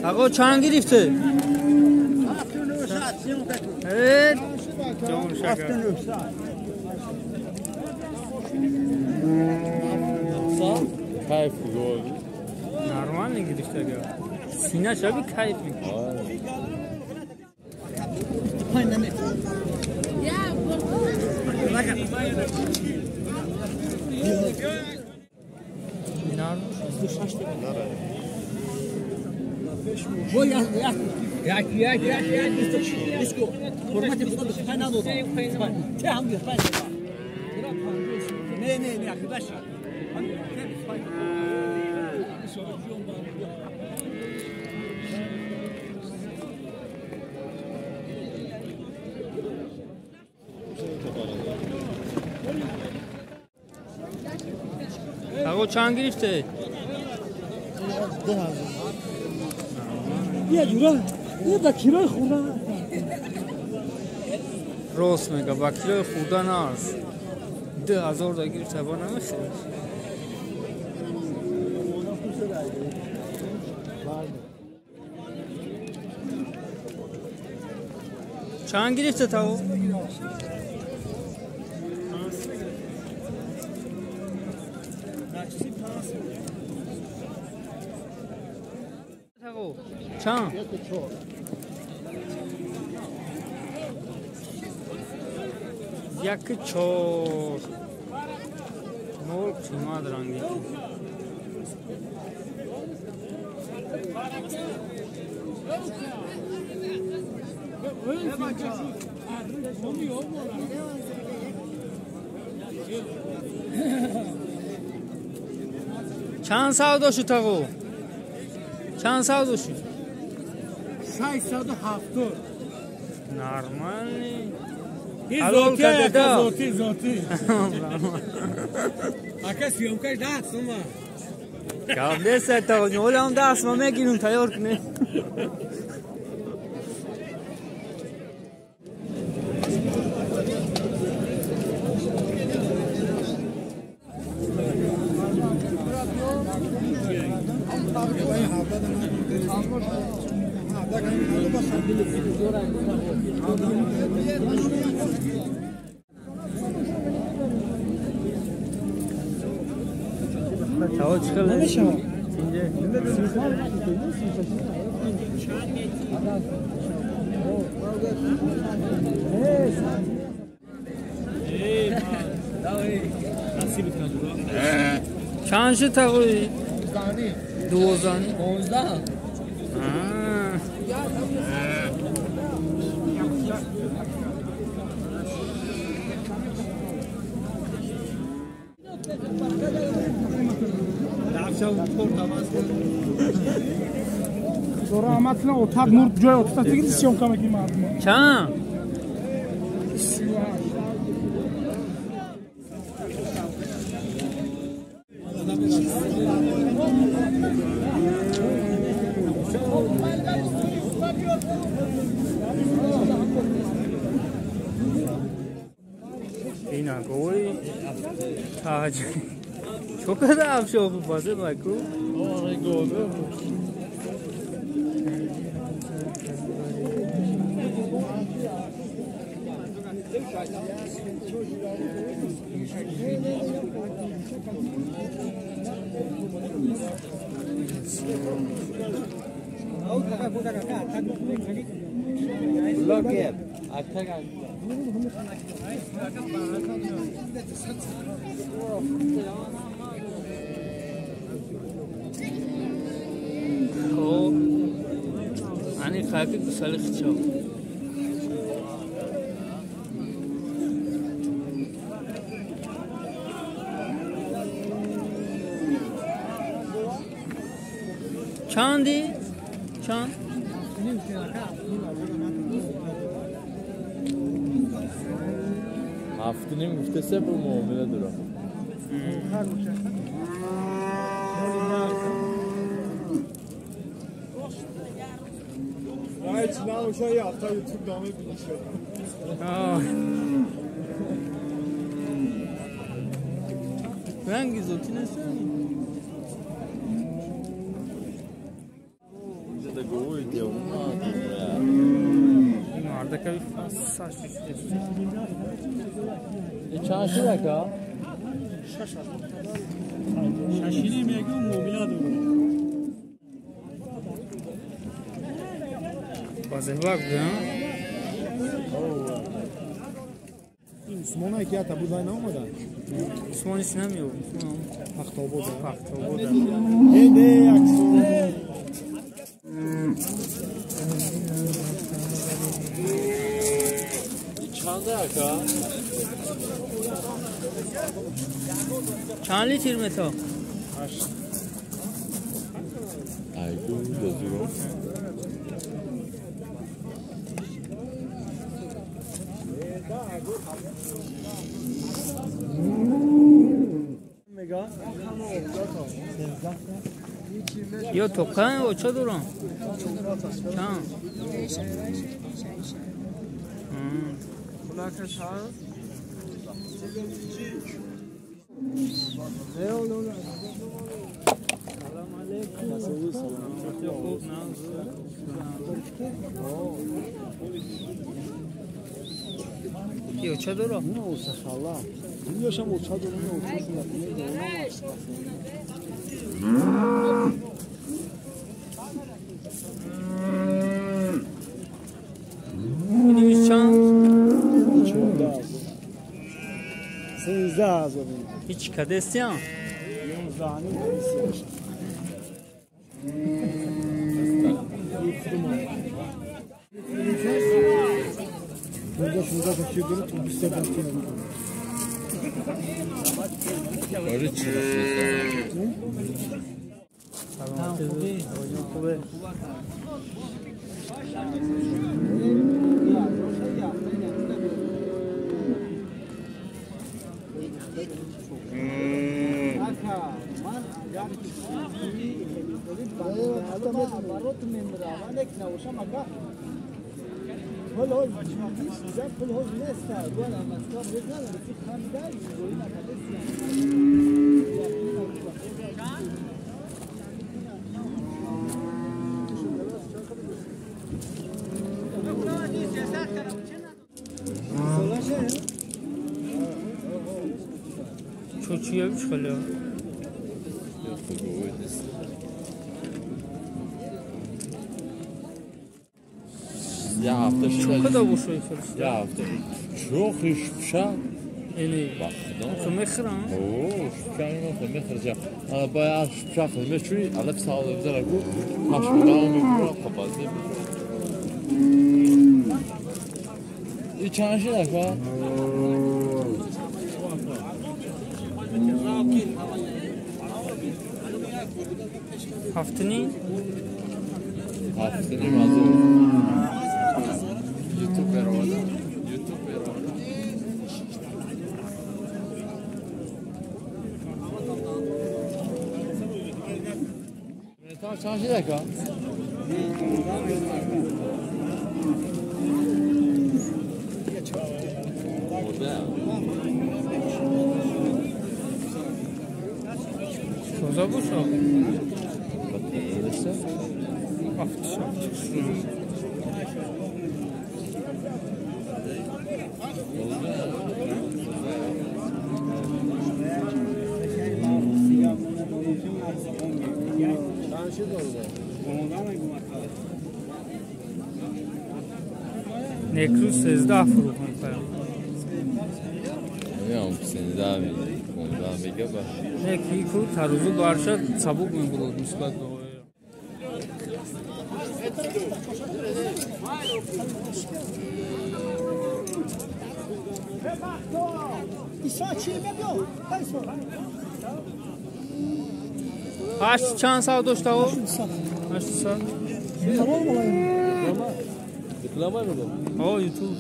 آقا چند گرفته؟ جان شکر. کیف گل. نرمال نگرفته گل. سینه شبیه کیف میکنه. آقا چند گرفته؟ 2000. یه جورا یه با کیلوی خوردن. راست میگه با کیلوی خوردن هست. 2000 تا گرفته با نمیخوره. چند گرفته تا؟ چند؟ 1.4. مول قیمت رنگی. چند سال داشت تاقو؟ چند سال داشت؟ 670. نرمالی. زوتی زوتی زوتی. اگه سیامکش 10 سومه. گام نیست تا نولم 10 سومه میگیرم تیار کنه. چند شد تقوی؟ 12. 15. چند؟ اینا گوی تاج چقدر افشا خوب بازه بکو. آره گوه. خب انی خاکی گسالی خچو. چندی؟ چند؟ 7.5 گفته سه بر معامله داره. رنگی زوتی نیست. چند شده که؟ 6 میگم موبیلا دارم. بازه وقت ده؟ این عثمانه که تا بود نامده. عثمانیش نمیاد. پختابود. پختابود. نه یک. چند آقا؟ چند لیتر متا؟ 8. ایگو دزورو. یا توقع و چه دارم؟ چند؟ یا چه دارم؟ نه اوسخالا. یاشم اوچا دارم نه اوچا دارم. چند؟ 13,000. هیچ کدستیان؟ 11 خوبه. چوچیه بیش خیلی یه هفته شده. چقدر بوشوی فرست؟ یه هفته چوخ شپشا اینی بخدا خو میخرم؟ اوه شپشا اینو خو میخرجم انا باید شپشا خو میچوی انا بساعده بزنه گو پشمدام میبرم خبازی این چند شده که؟ هفته نیم؟ هفته نیم از اون یوتیوب برآورده یوتیوب برآورده تا چند شده که؟ Toza bu نیکروز 13 فروخت می‌کنم. نمی‌دونم 13 میگه 15 میگه با. نه کی کو ترازو بارشد سبک می‌برد نسبت به هشت چند ساعت داشته او؟ 8 ساعت. آه یوتیوب.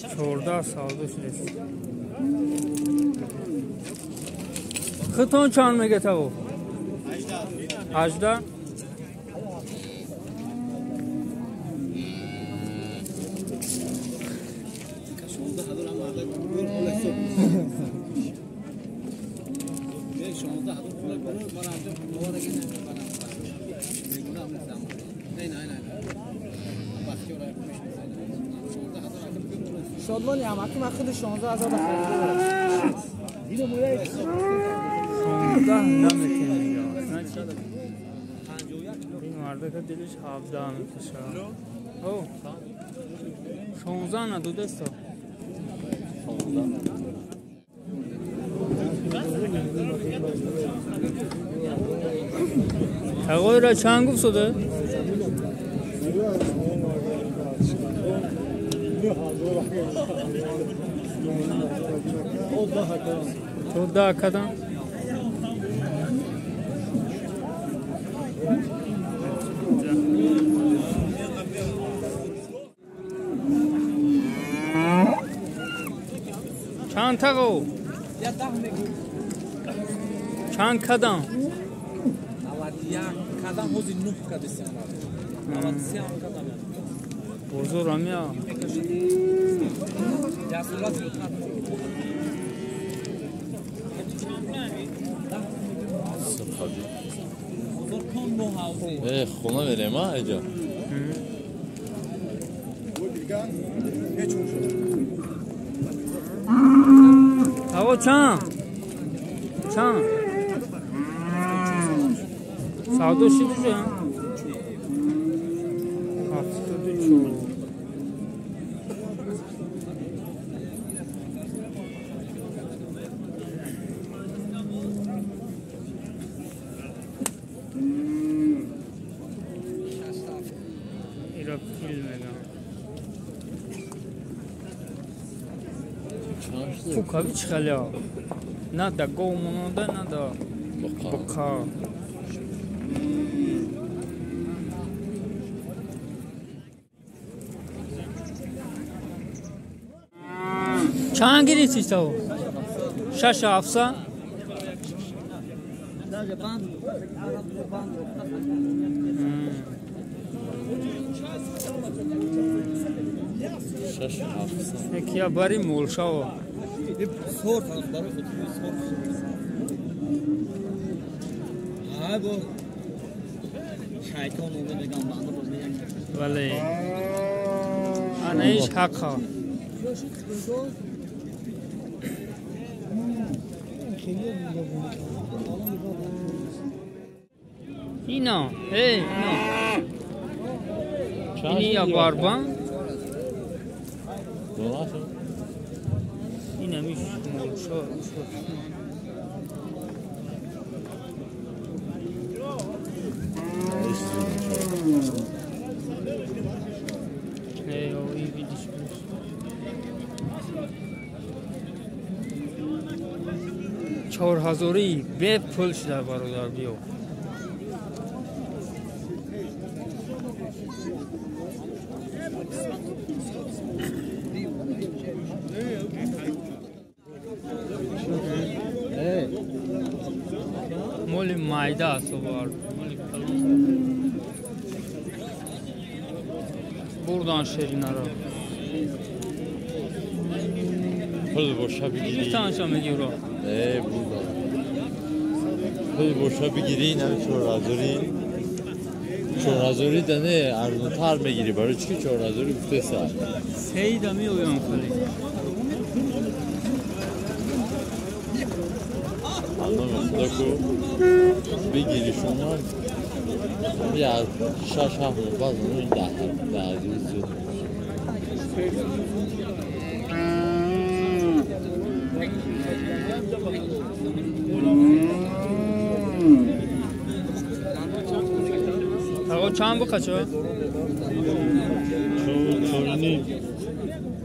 14 савдо шудааст. Худтон чанд мега таво? 18. شادمانی هم اکنون من خود 16,000 خریده. 16 نمیتونی. این مرده که دلش 17 میکشه. او 16 نه دو دستا. 16. تقوی را چند گفت شده؟ 14 کدام؟ چند تقو؟ چند کدام؟ کدام حوزی 9 کدام 93 کدام بزرگ همیا خونه بریم ها ایجا. آقا چند؟ چند؟ سودا شده جان؟ 74. ایرا فیلم میگم. فوکاوی چخلیا نه دا گو مونده نه دا بقا. چند گرفتی تو؟ 6 7. یکی باری مولشاو. ولی انا ایش حقا. اینا ای اینا اینی یا باربان اینم ایش مولشا. ای او ای ویدیش 4000 به پول شده برادر بیو. مول مایده است بار. Buradan şerinara. پل باشه بگیری. Bir tane şam ediyor. Buradan. پل باشه بگیری نه 4000. 4000 دنه ارزان‌تر میگیری برای چی 4000 گفته سر. سیدا میویم خالی. الان خدا کو بگیری شما یا 6 7 باز اون 10 10000 زیاد میشه. آقا چند بود کچه؟ 4.5.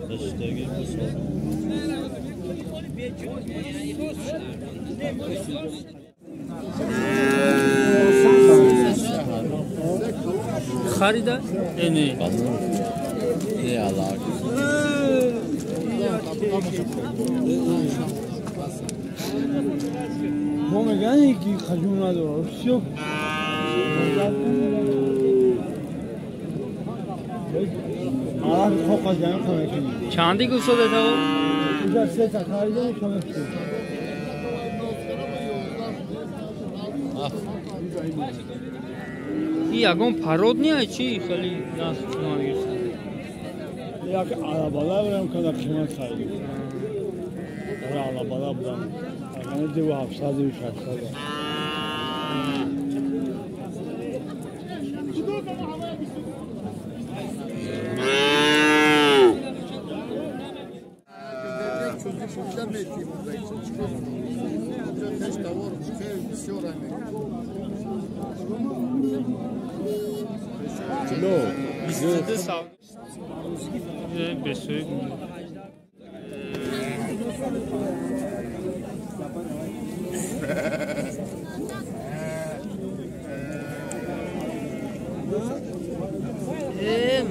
داشتگی خریده؟ نه نه. мо мегӯянд ки хаҷум надорад. Всё. Чанди гусода то? Уже се та харида камек. И ягон парод не ай чи хеле нас гирифта. Як арабала бурам када қимат харид. Арабала будам. Ягон 2700 600.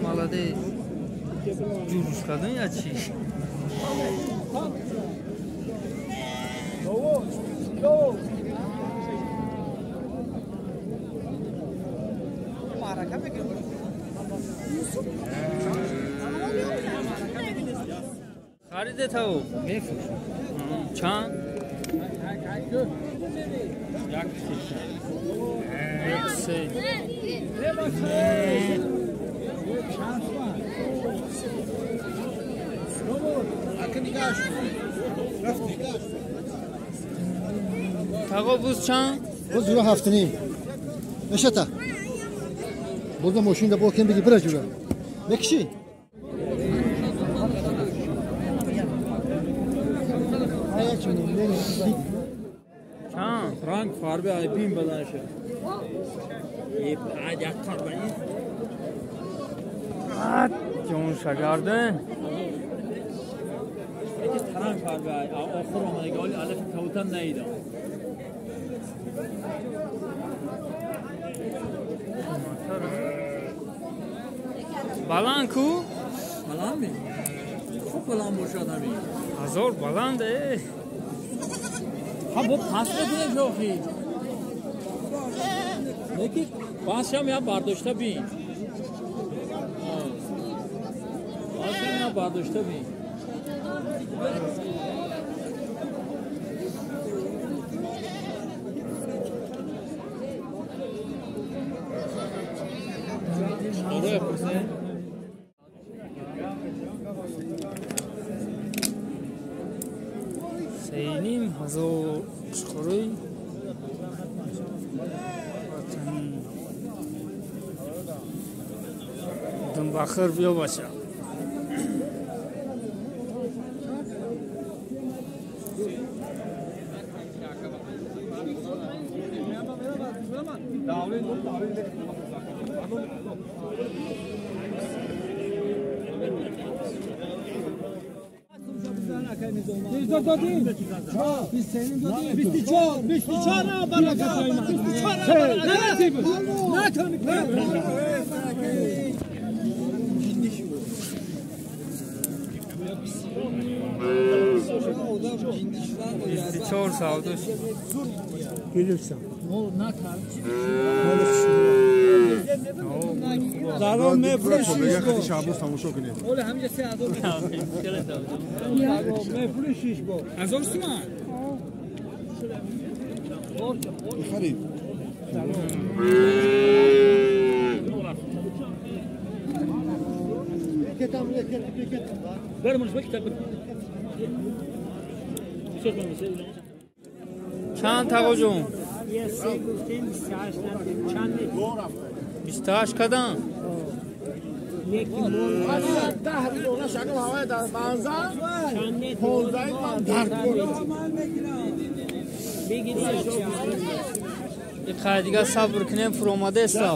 Молодец. Ҷурус кардን я чи? Хариде тав? Мефурӯшам. Чанд? Як се. Тағо буз чанд? Буз ҷура 7.5. Мешата. Бурда мошинда бо кем биги бира ҷура. Мекиши? Чанд? Ранг фарби айбин баданша. Як қарбани. Ҷон шагарде. Таранг фарби ай. Охир омадаги оли алафи кавутан наидам. Баланд ку? Баланд ми? Хуб баланд бошад ҳамин. Ҳазор баланд э. Ҳа бо паст мекунем шохи. Лекин пастшам я бардошта бин. Пастшам я бардошта бин. Сеним ҳазор қушқурӯи ватанӣ. Думбахир биё бача. Чор савдош. Гирифтам. Даром мефурӯшиш бо. Шаҳбоз тамошо кунед. Мефурӯшиш бо. 1000 суман. Бихарид. Чанд тағоҷон? 28 кадам? Иқай дига сабр кунем фуромадаеста.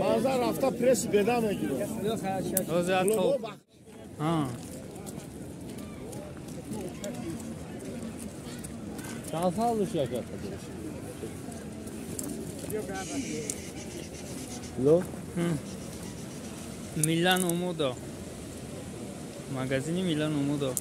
Манзар рафта пресс беда мегирад. Чанд сол шакар Ло? Милан омода. Магазини Милан Умудов.